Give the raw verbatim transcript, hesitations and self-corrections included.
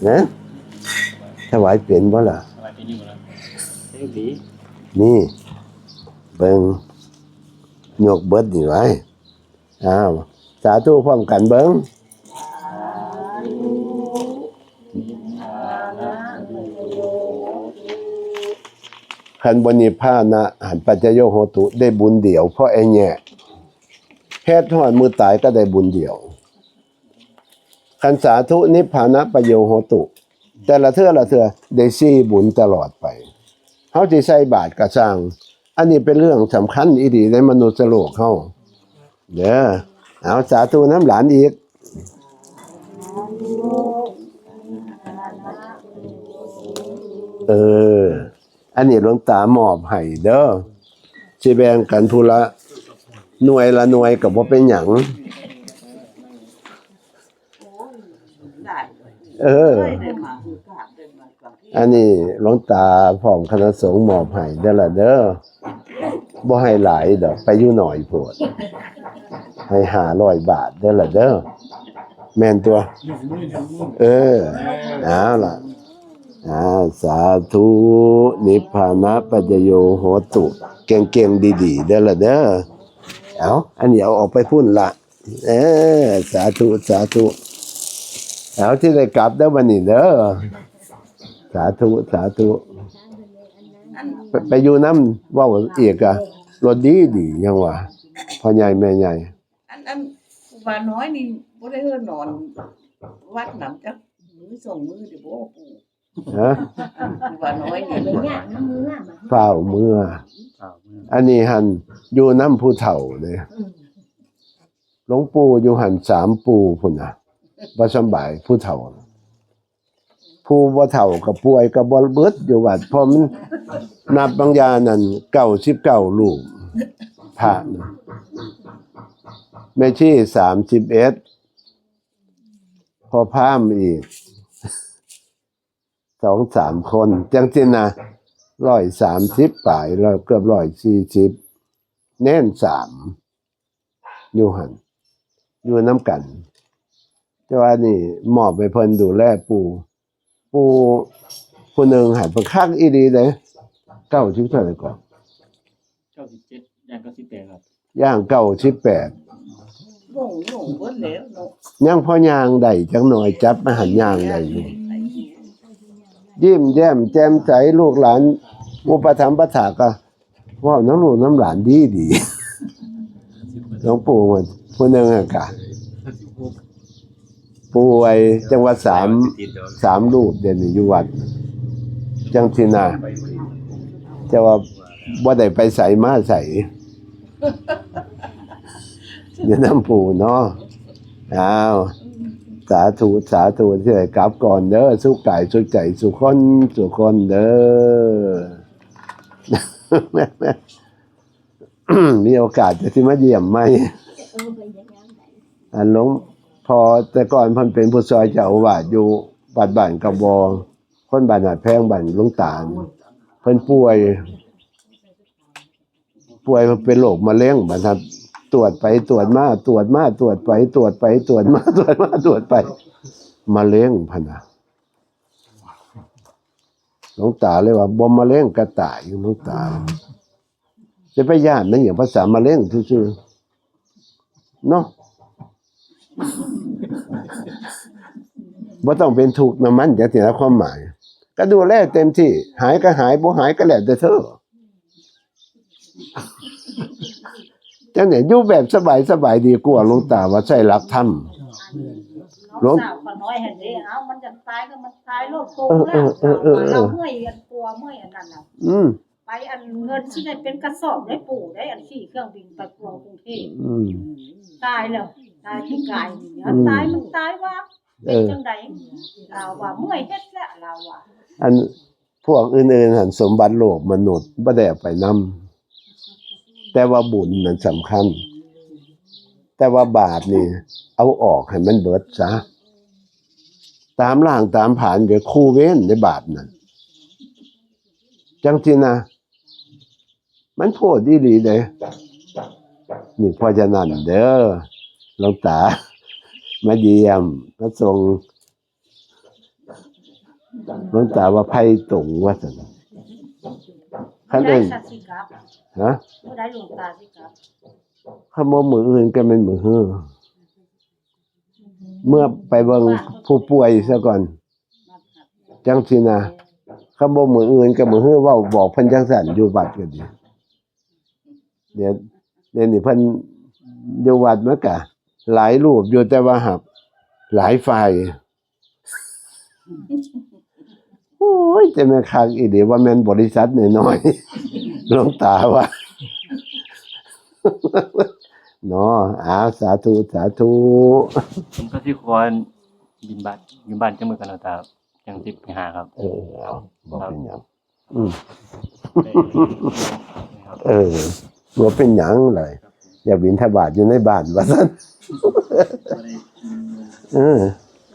นะ ถวายเป็นบ่ล่ะ ถวายเป็นอยู่แล้ว เสียงดี นี่ เบิ่ง ยกเบิดนี่ไว้ อ้าว สาธุพร้อมกันเบิ่ง คันบ่นิพพานะ หันปัจจโยโหตุ ได้บุญเดียว เพราะไอ้แง่ เฮ็ดฮอดมื้อตายก็ได้บุญเดียว คันสาธุนิพพานะปะโยโหตุ แต่ละเทื่อละเทื่อได้สี่บุญตลอดไป เฮาสิใส่บาตรก็ซ่าง อันนี้เป็นเรื่องสำคัญอีหลีในมนุษย์โลกเฮา เด้อ เอาสาธุนำหลานอีก เออ อันนี้หลวงตามอบให้เด้อ สิแบ่งกันผู้ละหน่วยละหน่วยก็บ่เป็นหยัง ได้เลย เออ ได้มาคือกราบได้มาก่อนที่ อันนี้หลวงตาพร้อมคณะสงฆ์มอบให้เด้อล่ะเด้อ บ่ให้หลายดอก ไปอยู่หน่อยโพด ให้ห้าร้อยบาทเด้อล่ะเด้อ แม่นตัว เออ เอาล่ะ อ่า สาธุ นิพพานะปัจจโยโหตุ เก่งๆ ดีๆ เด้อล่ะเด้อ เอา อันนี้เอาออกไปพุ่นละ เออ สาธุ สาธุ เอาที่ได้กลับเด้อบัดนี้เด้อ สาธุ สาธุ อัน ไป ไปอยู่นำ เว้าอีกอะ รถดีดียังว่า พ่อใหญ่แม่ใหญ่ อัน อัน ครูบาน้อยนี่บ่ได้เฮือนนอน วัดนำจักมื้อสองมื้อเด้อบ่ปู่ ฮะ ครูบาน้อยนี่ เดี๋ยวย่างน้ำมือมา ฟ้าวเมือ อันนี้หั่นอยู่นำผู้เฒ่าเด้ อืม หลวงปู่อยู่หั่นสามปู่พุ้นน่ะ บ่สำบายผู้เฒ่า ผู้บ่เฒ่าก็ป่วยก็บ่เบิดอยู่วัด เพราะมันนับบางอย่างนั่นเก้าสิบเก้ารูป พระน่ะ แม่ชีสามสิบเอ็ด พ่อพราหมณ์อีก สองสามคน จังซี่นะ ร้อยสามสิบปลาย แล้วเกือบร้อยสี่สิบ เณรสาม อยู่หั่น อยู่นำกัน แต่ว่านี่มอบให้เพิ่นดูแลปู่ ปู่ผู้หนึ่งหั่นเพิ่นคักอีหลีเด้ เก้าสิบเท่าไหร่ก่อน เก้าสิบเจ็ด ย่างเก้าสิบแปดครับ ย่างเก้าสิบแปด หลง หลงเบิดแล้วเนาะ ยังพอย่างได้จักหน่อย จับมาหั่นย่างได้อยู่ ยิ้มแย้มแจ่มใส ลูกหลานอุปถัมภ์ปัฏฐากก็ เว้านำลูกนำหลานดีดี หลวงปู่มันผู้หนึ่งอะกะ ป่วยจังหวัดสาม สามรูปเดี๋ยวนี้อยู่วัด จังซี่นะ แต่ว่าบ่ได้ไปไสมาไส อยู่นำปู่เนาะ อ้าว สาธุ สาธุ ที่ได้กลับก่อนเด้อ สุขกายสุขใจสุขคนสุขคนเด้อ มีโอกาสจะสิมาเยี่ยมใหม่ เออ เป็นยังไง อันหลวงพ่อแต่ก่อนเพิ่นเป็นผู้ซอยเจ้าอาวาสอยู่วัดบ้านกะบอ คนบ้านหาดแพง บ้านหลวงตาล เพิ่นป่วย ป่วยเป็นโรคมะเร็ง บัดนั้นตรวจไปตรวจมา ตรวจมาตรวจไป ตรวจไปตรวจมา ตรวจมาตรวจไป มะเร็งพะนะ หลวงตาเลยว่า บ่มะเร็งก็ตาย หลวงตา จะไปย้านมันหยัง ภาษามะเร็งซื่อๆ เนาะ บ่ต้องเป็นทุกข์นำมัน จังซี่นะความหมาย ก็ดูแลเต็มที่ หายก็หาย บ่หายก็แล้วแต่เธอ จังได๋ อยู่แบบสบายๆ ดีกว่า หลวงตาว่าใช้หลักธรรม หลวง สาวก็น้อยหั่นเด้ เอ้า มันจะตายก็มันตายโลดโต เออ เออ เออ เออ เออ เมื่อยอันตัว เมื่อยอันนั้นน่ะ อืม ไปอันเงินสิได้เป็นกระสอบได้ปู่ได้ อันขี่เครื่องบินไปกรุงเทพฯ อืม ตายแล้ว ตายที่กายนี่ อืม ตายมันตายว่า เออ เป็นจังใด๋ ลาวว่าเมื่อยเฮ็ดแล้ว ลาวว่า อันพวกอื่นๆ หั่นสมบัติโลกมนุษย์บ่ได้เอาไปนำ แต่ว่าบุญนั่นสำคัญ แต่ว่าบาปนี่ เอาออกให้มันเบิดซะ ตามล้างตามผลาญ เดี๋ยวคู่เวรในบาปนั่น จังซี่นะ มันโพดอีหลีเด้ นี่ เพราะฉะนั้นเด้อ หลวงตา มาเยี่ยม มาส่ง หลวงตาว่าไผตรงว่าซั่น คัน ได้ เอิ้น สัตว์สิกลับ ฮะ ผู้ใดหลวงตาสิกลับ คันบ่มื้ออื่นก็แม่นมื้อฮือ เมื่อไปเบิ่งผู้ป่วยซะก่อน จังซี่นะ คันบ่มื้ออื่นก็มื้อฮือ เว้าบอกเพิ่นจังซั่น อยู่วัดก็ดี เดี๋ยว เดี๋ยวนี้เพิ่นอยู่วัดมันก็หลายรูปอยู่ แต่ว่าหากหลายฝ่าย โอ้ย แต่แม่นคักอีหลี ว่าแม่นบริษัทน้อยๆ หลวงตาว่า เนาะ อ้าว สาธุ สาธุ ผมก็สิขอบิณฑบาต อยู่บ้านจังมื้อกัน หลวงตา จังสิไปหาครับ เออ เอา บ่เป็นหยัง อืม เออ บ่เป็นหยังเลย อยากบิณฑบาตอยู่ในบ้าน ว่าซั่น เออ